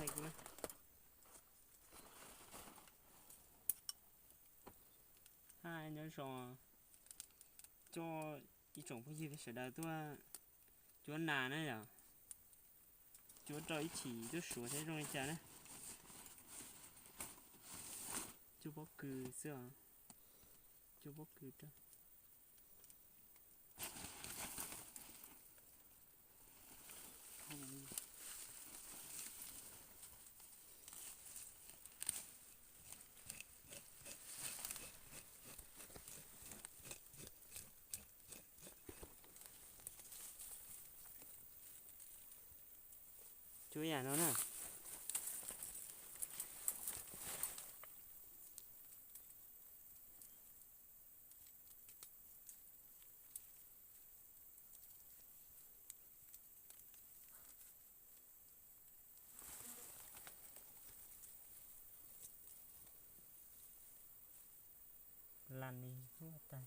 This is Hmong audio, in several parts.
Hi, nyob zoo coj ib tsoom phooj ywg sawv daws tuaj cuab nas na yom. Cuab rau ib chim tuaj suav seb zoo li cas na. Cuab pob kws xwb os. Cuab pob kws rau. Cuab yam no na. Las ni huaj tag.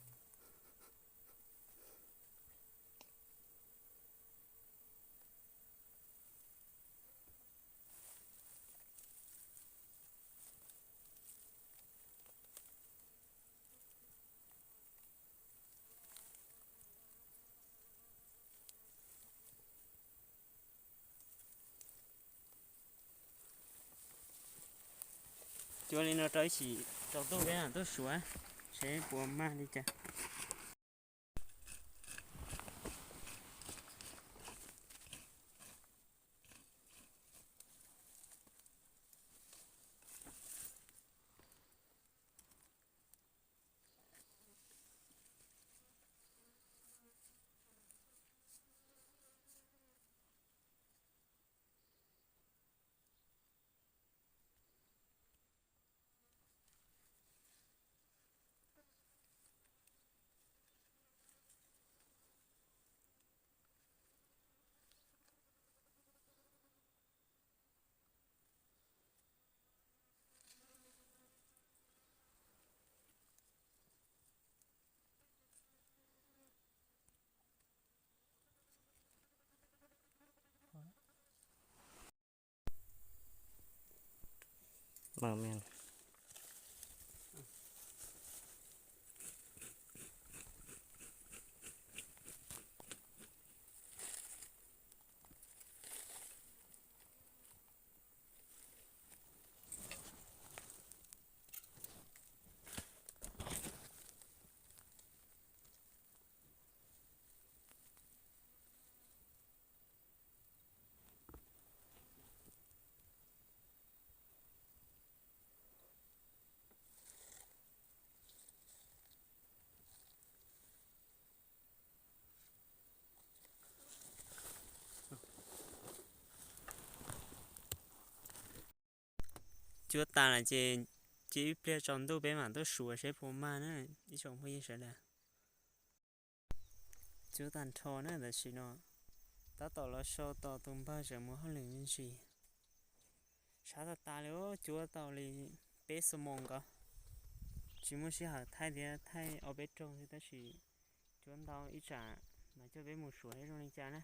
Cuab li no rau ib chim tsaus ntuj peb mam tuaj suav seb puas mag li cas. Cuab tas lawm ces cia ib pliag tsaus ntuj peb mam tuaj suav seb puas mag na ib tsoom phooj ywg sawv daws. Cuab tag nrho na tam sim no, tab tom los so tos tus npawg tseem mus hauj lwm me ntsis. Sab tas tas li, cuab tau li peb xuab moos nkaus, tsis muaj sij hawm thaij thiab, thaij ob peb rooj xwb tab sis cuab ntau ib tsam mas coj peb mus suav seb zoo li cas na.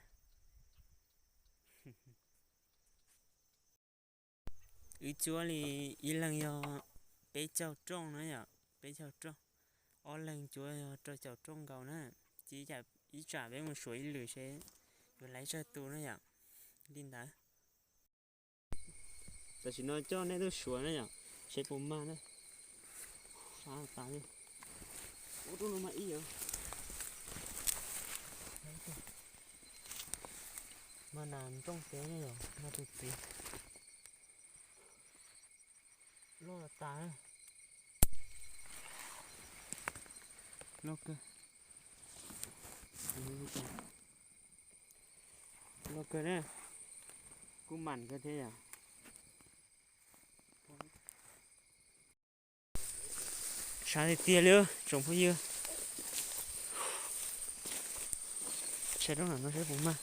Wb cuab li ib leeg yog peb caug rooj na yom, peb caug rooj, ob leeg cuab yog rau caum rooj nkaus na. Ces ib tsam peb mus suav ib lwm seb yuav laiv tsawg tus na yom. Li ntawd. Tam sim no coj nej tuaj suav na yom, seb puas mag na. Sab tas li. Ua rau no mas ib yom. Mag nas nrooj teb ne yom, mag tus txiv. Loj tas. Loj kawg. Loj kawg na. Kuj mam kawg thiab yom. Sab tiag tiag li tsoom phooj ywg. Saib roob no saib puas mag.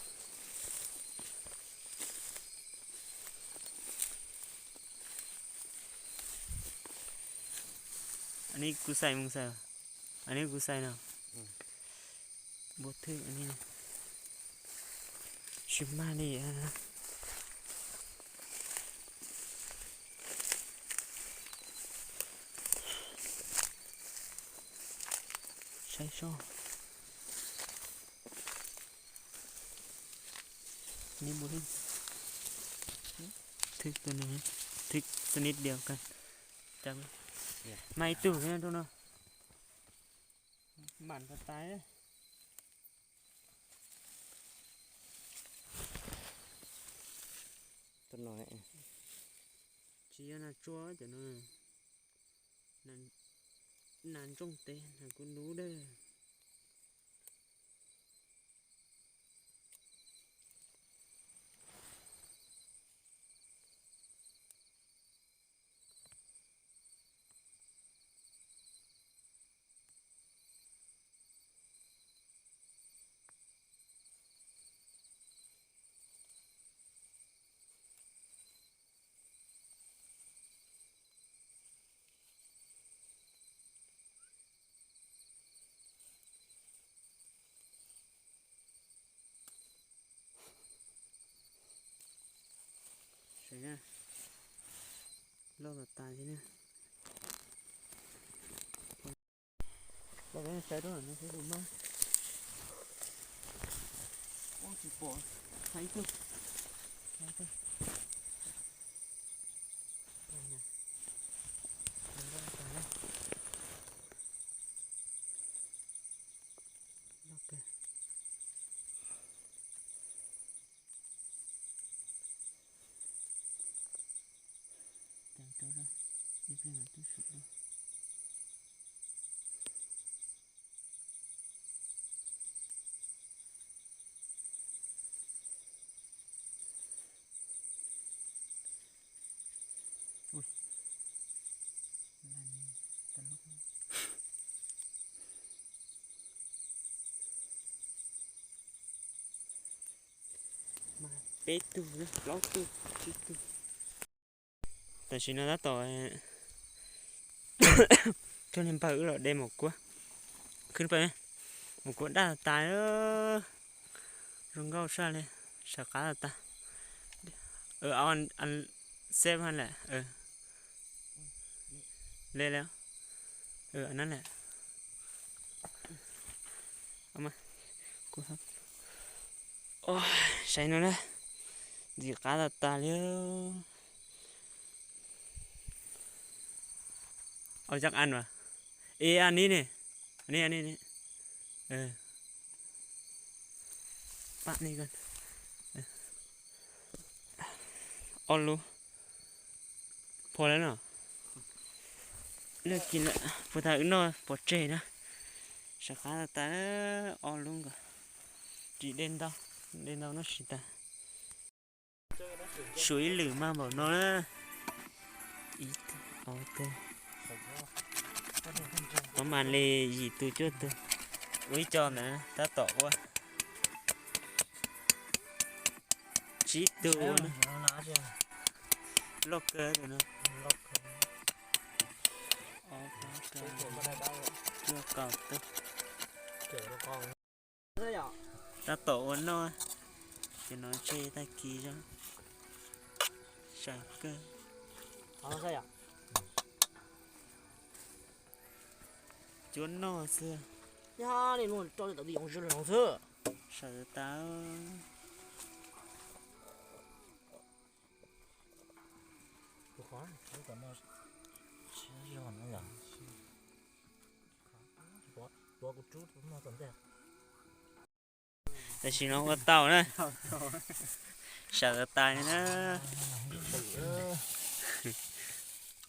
Anij kuv xais mus xais, anij kuv xais no. Npua thwj anij. Tsis mag li. Soj. Ni bu li. Thwb tus no, thwb tus nib diav kas. Mas ib tug rau no. Mam tas tas. Tsis yog nas tsua cov no, nas ntsooj teb, nas kub lub dawb. Saib na, loj tas tas li na. Los saib rau no saib tus mas. Ua tsis pom, saib tus. Peb tug, plaub tug, tsib tug. Tam sim no tab tom coj niag npawg wb los de maum kuab. Khwb pawg, maum kuab daj tas tas, zoo nkauj saj li, sawv qab tas tas. Xeb ha lawm, le le, na lawm. Saib no na, ntxim qab tas tas li. Ua cov an, ib an ni ne, ni an ni, pab ni, ob lub, phua lawm no. Lawm kis lawm, puas tas wb noj pov tseg na. Sawv qab tas tas, ob lub nkaus. Tsis de ntau, de ntau noj tsis tas. Suav ib lwm mas npaum no na. Ib tug, ob tug, ob mas li yim tug cuaj tug. Ua ib co ntawd tab tom ua. Tsib tug, loj kawg no. Ob, cuaj, kaum tug. Tab tom ua noj, ces no tseg tag kis zog. Sawv kawg. Cuab noj xwb. Sawv tas. Tam sim no ua tau na. Sawv tas li na.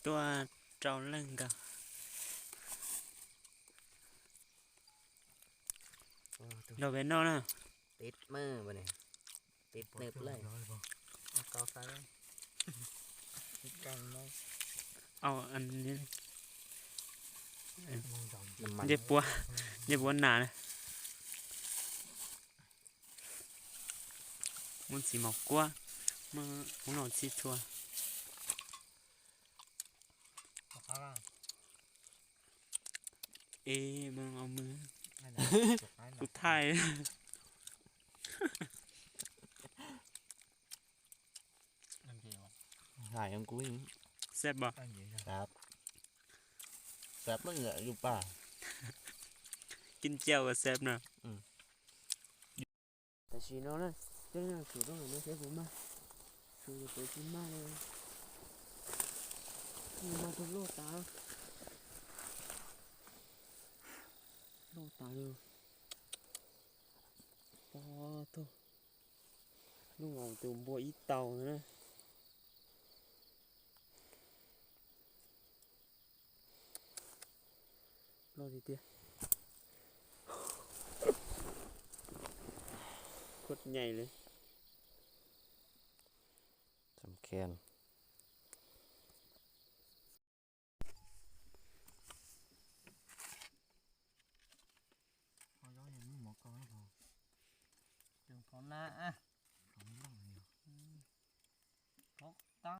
Tuaj rau leej nkaus. Los peb noj na. Ncej puab, ncej puab nas na. Muaj txiv maum kuab, muaj ub no txhij txhua. Ê, mw, kuv thaij. Hais kuv xab pas. Xab pas yom, yus pas. kinh chiêu và xem nào. Tam sim no na, coj nej los saib puas mag, saib puas tsis mag li. Mag tug loj tas, loj tas li. Pob tug, lub nkaus tus npua ib tau na. Loj tiag tiag. Khuj nyais li. Txom khian.